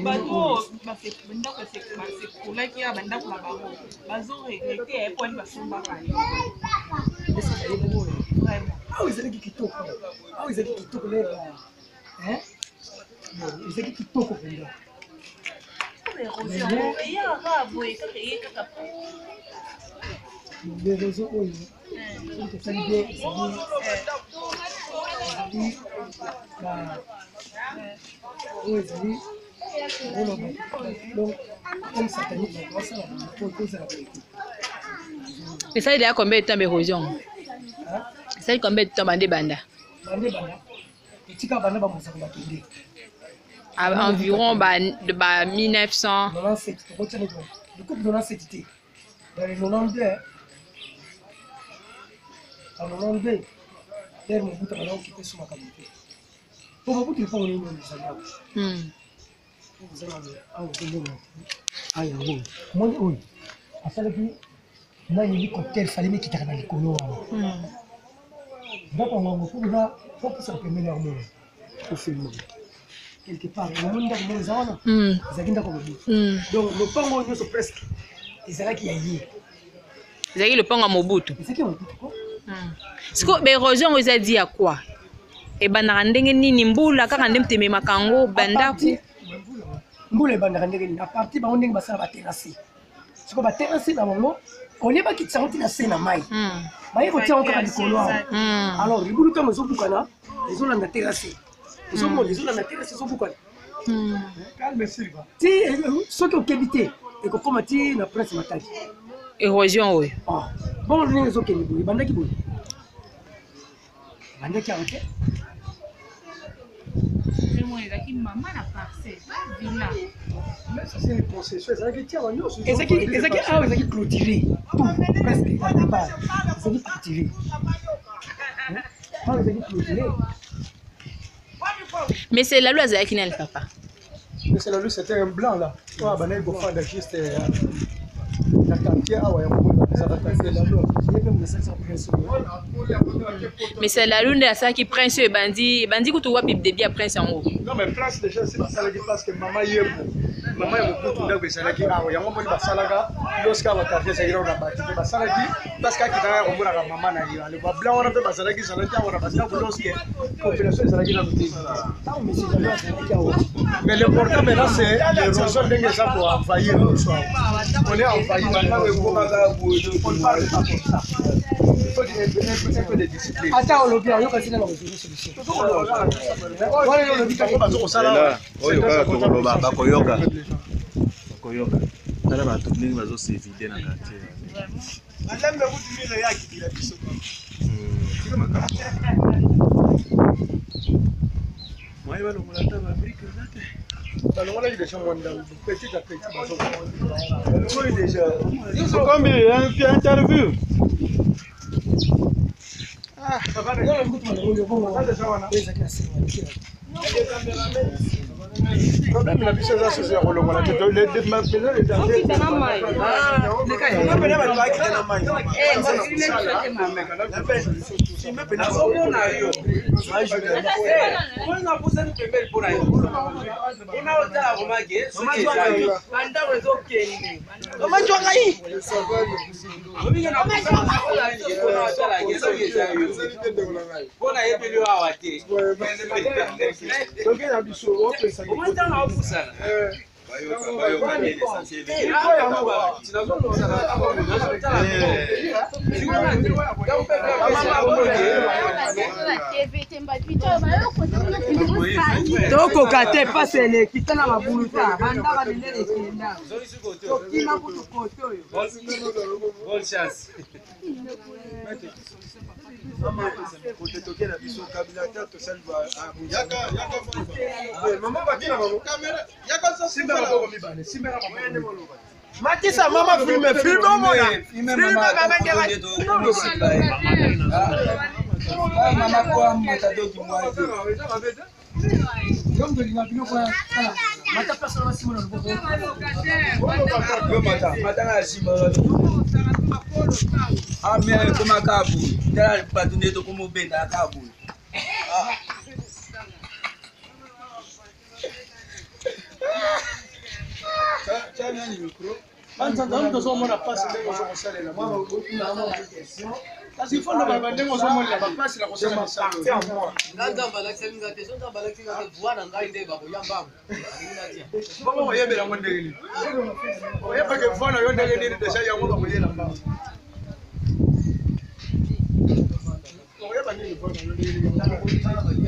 Bato oyo ndako basekolaki ya bandako na bango bazo regrete ya po ani basombaka. Awa ezalaki kitoko, awa ezalaki kitoko, ezalaki kitoko mpenza. Eyaka boye kaka, eye kaka. L'érosion oyo, soki tosali bien, ezali oyo ezali mpona donc comme satanique, bato basala po ekozala boye te. Esali deya combien de temps baérosion? Esali combien de temps bande banda? Bande banda etika banda bamosako bakende. Environ ba 1997. Tokotia likupu 97 te, dans les 92, en 92 terre Mobutu abanda kokipe so makambo te, po Mobutu lipango nini oyo ezali awa? Awa ozomona awa, yango omoni oyo asalaki na hélicoptère, fallait mikitaka na likolo wana. Ndako yango mpo eza fopusaka pembeni ya komona ofilme quelque part. Omoni ndako moko eza wana, ezalaki ndako Mobutu. Donc lopango oyo nyonso presque ezalaki ya ye. Ezalaki lopango ya Mobutu? Ezalaki ya Mobutu ko. Sikoyo baérosion yango eza di ya kwa ebandaka ndenge nini? Mbula kaka nde moto ememaka yango bandako? Mbula ebandaka ndenge nini? À partir bango ndenge basala baterrasse, sikoyo baterrasse na bango, olie bakitisa yango ntina se na mai, baye kotia yango kaka likolo awa. Alors libulu ntango ezobukana, ezolanda terrasse, ozomona ezolanda terrasse, ezobukana ti soki okebi te, ekokóma ti na Prince Matadi. Érosion oyo? Bon, ndenge ezokende boye, ebandaki boye, ebandaki awa te. Ezalaki mama na parcelle villa. Ezalaki awa, ezalaki clôturé tout presque. La plupart ezalaki clôturé awa, ezalaki clôturé. Mais c'est Lalu azalaki nani, papa? Mais Lalu, c'était un blanc là oyo abandaki kofanda juste na quartier awa ya Mobulu, ezalaka quartier Lalu. Mais c'est Lalu nde asalaki prince oyo ebandi kutu wapi, début ya prince yango? Non, mais prince déjà si basalaki parce que mama Yebo, mama ya Mobutu, ndako ezalaki awa. Yango moni basalaka lorsque awa quartier ezalaki nano na bati te, basalaki parce que akitaka ya komonaka mama na ye. Ale bablanc wana mpe bazalaki, ezalaki awa na bandako lorsque population ezalaki nano te. Mais l'important maintenant, c'est l'érosion, ndenge eza koenvahir biso awa. On est envahi, bandako ekomaka boye. On ne parle pas comme ça, il faut un peu de discipline. Ata olobi, ayoka ntina na kozwa solution wana, olobi kaka. Bazokosala. Oyo kaka tokoloba, bakoyoka, bakoyoka. Tala bato ndenge bazosevide na quartier. Malembe kutu mino yakitila biso. Tika makambo moye, balongola ata babriques eza te. Balongolaki déjà mwa ndambo, petit à petit bazolongoli déjà. Combien interview? Ezalaki na senga. Problème na biso eza susu ya kolongola te. Okita na mai. Nazomona yo mpona pusani pembeni mpona yo mpona otala komake soki eza yo bandako ezokende. Mama Jwangai. Mpona yebeli yo awa te. Soki na biso opesa. Omoi ntango aopusana. Tokoka te, pasi eleki tala mabulu ta bandaka minene ekenda, tokima kutu kote oyo. Bonne chance. Toke na biso kabila ta tosali. Mama bakina bango, simba maboko mibale, simba maboko. Matisa mama, filme filme, omona filme mama ndeka. Mama kwa matadoki mwaje. Yo moto biloko mata place wana, basima na loboko. Yo mata mata na nsima ame ekoma kaka boye, tala bato nde tokoma obendaka kaka boye. Banzanza moto ozomona mpasi ndenge ozokosalela, kasi ifo loba ndenge ozomonela bapasi na kosala misala. Bongo koyebela yango ndenge nini? Oyebake voi na yo ndenge nini? Deja yango bakoyela mbango, oyeba nini voi na yo ndenge nini?